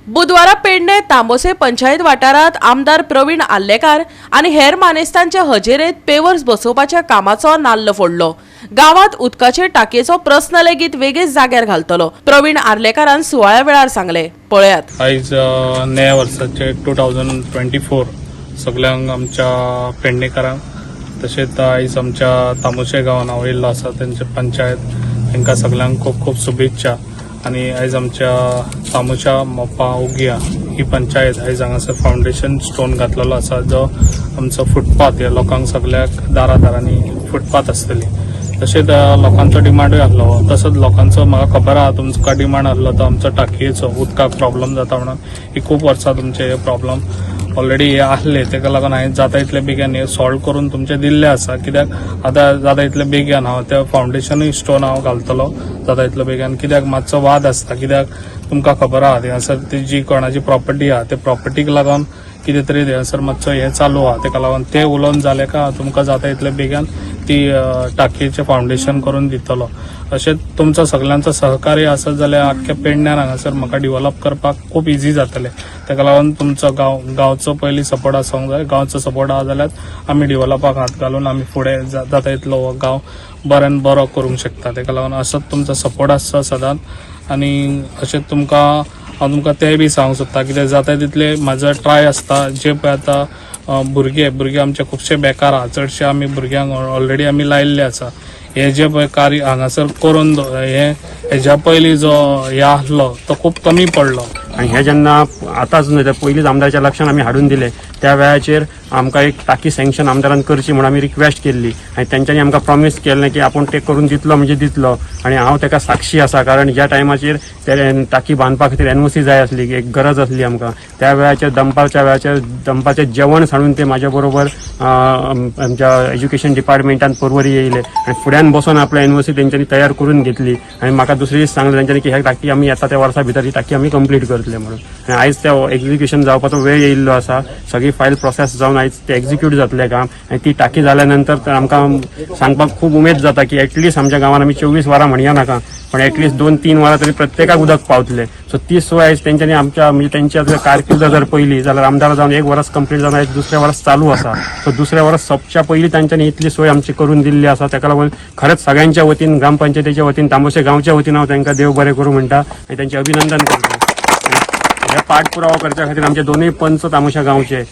बुधवारा पेडणे तांबोसे पंचायत वाठारात आमदार प्रवीण आर्लेकार आनी हेर मानेस्तांचे हजेरेत पेवर्स बसोवपाच्या कामाचो नाल्ल फोडलो. गावात उदकाचे टाकयेचो प्रस्न लेगीत वेगीच जाग्यार घालतलो, प्रवीण आर्लेकारान सुवाळ्या वेळार सांगले. पळयात. आयज नव्या वर्साचे 2024 सगल्यांक आमच्या पेडणेकारांक, तशेंच आयज आमच्या तामोशे गांवान हांव येयल्लो आसा, तेंचे पंचायत, तांकां सगल्यांक खूब खूब शुभेच्छा. आनी आयज आमच्या तामोशा, मोपा, उगिया ही पंचायत आयज हांगासर फावंडेशन स्टोन घातलेलो आसा, जो आमचो फुटपाथ ह्या लोकांक सगल्याक दारा दारांनी फुटपाथ आसतली. तशेंच लोकांचो डिमांडूय आसलो, तसोच लोकांचो म्हाका खबर आहा, तुमकां डिमांड आसलो तो आमचो टाकयेचो उदकाक प्रॉब्लम जाता म्हणून. ही खूब वर्सां तुमचे हे प्रॉब्लम ऑलरेडी हे आसले, तेका लागून हांवें जाता इतले बेगीन हे सॉल्व करून तुमचे दिल्ले आसा. कित्याक आतां जाता इतले बेगीन हांव त्या फावंडेशनूय स्टोन हांव घालतलो जाता इतलो बेगीन, कित्याक मातसो वाद आसता. कित्याक तुमकां खबर आहा, थंयसर ती जी कोणाची प्रॉपर्टी आहा, ते प्रॉपर्टीक लागून कितें तरी थंयसर मातसो हें चालू आहा. तेका लागून ते उलोवन जालें काय हांव तुमकां जाता इतले बेगीन ती टाकयेचें फावंडेशन करून दितलो. अशें तुमचो सगल्यांचो सहकार्य आसत जाल्यार आख्ख्या पेडण्यार हांगासर म्हाका डिवॉलप करपाक खूब इजी जातलें. तेका लागून तुमचो गांवचो पयलीं सपोर्ट आसूंक जाय. गांवचो सपोर्ट आहा जाल्यार आमी डिवॉलपाक हात घालून आमी फुडें जाता इतलो हो गांव बऱ्यान बरो करूंक शकता. तेका लागून असोच तुमचो सपोर्ट आसचो सदांच. आनी अशें तुमकां हांव तुमकां तें बी सांगूंक सोदता, कित्याक जाता तितले म्हाजो ट्राय आसता. जे पळय आतां भुरगे आमचे खुबशे बेकार आहा, चडशे आमी भुरग्यांक ऑलरेडी आमी लायिल्ले आसा. हे जे पळय कार्य हांगासर करून हे हेज्या पयलीं जो हे आसलो तो खूब कमी पडलो. आनी हे जेन्ना आतांच न्हय तर पयलींच आमदारच्या लक्षान आमी हाडून दिले, त्या वेळाचेर आमकां एक टाकी सँक्शन आमदारान करची म्हणून आमी रिक्वेस्ट केल्ली आनी तेंच्यांनी आमकां प्रॉमीस केल्लें की आपूण तें करून दितलो म्हणजे दितलो. आनी हांव तेका साक्षी आसा, कारण ज्या टायमाचेर ते टाकी बांदपा खातीर एनओसी जाय आसली, एक गरज आसली आमकां, त्या वेळाचेर दनपारच्या वेळाचेर दनपारचें जेवण सांडून ते म्हाज्या बरोबर आमच्या एज्युकेशन डिपार्टमेंटान परवरी येयले आनी फुड्यान बसून आपले एनओसी तेंच्यांनी तयार करून घेतली. आनी म्हाका दुसरे दीस सांगलें तेंच्यांनी की ह्या टाकी आमी येता त्या वर्सा भितर ही टाकी आमी कंप्लीट करतले म्हणून. आनी आयज ते एक्झिक्युशन जावपाचो वेळ येयल्लो आसा. सगळी फायल प्रोसेस जावन आयज ते एक्झिक्यूट जातलें काम. आनी ती टाकी जाल्या नंतर तर आमकां सांगपाक खूब उमेद जाता की एटलिस्ट आमच्या गांवान आमी 24 वरां म्हणया नाका, पण एटलिस्ट 2-3 वरां तरी प्रत्येकाक उदक पावतलें. सो ती सोय आयज तेंच्यांनी आमच्या, म्हणजे तेंच्या जर कारकीर्द जर पयली जाल्यार आमदार जावन एक वर्स कंप्लीट जावन आयज दुसरें वर्स चालू आसा. सो दुसरें वर्स सोंपच्या पयलीं तांच्यांनी इतली सोय आमची करून दिल्ली आसा. ताका लागून खरेंच सगळ्यांच्या वतीन, ग्रामपंचायतीच्या वतीन, तांबोशे गांवच्या वतीन हांव तांकां देव बरें करूं म्हणटा आनी तांचें अभिनंदन करता. हे पाठपुरावा करच्या खातीर आमचे दोनूय पंच तामोशा गांवचे,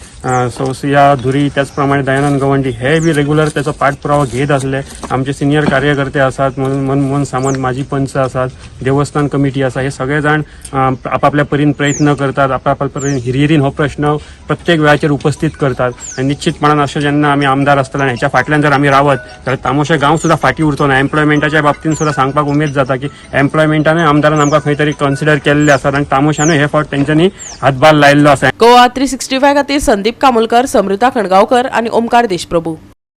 सौसिया धुरी, त्याच प्रमाणे दयानंद गवंडी, हे बी रेगुलर त्याचो पाठपुरावा घेत आसले. आमचे सिनियर कार्यकर्ते आसात, मनमोहन सामंत माजी पंच आसात, देवस्थान कमिटी आसा, हे सगळे जाण आपापल्या परीन प्रयत्न करतात, आपापल्या परीन हिरिरीन हो प्रश्न प्रत्येक वेळाचेर उपस्थित करतात. आनी निश्चितपणान अशें जेन्ना आमी आमदार आसतले आनी हेच्या फाटल्यान जर आमी रावत जाल्यार तामोशे गांव सुद्दां फाटीं उरचो ना. एम्प्लॉयमेंटाच्या बाबतीन सुद्दां सांगपाक उमेद जाता की एम्प्लॉयमेंटानूय आमदारान आमकां खंय तरी कन्सिडर केल्ले आसात आनी तामोशानूय हे फावट तेंच्यांनी हातभार लायिल्लो आसा. गोवा 365 खातीर संदीप कामुलकर, समृता खणगांवकर आनी ओमकार देशप्रभू.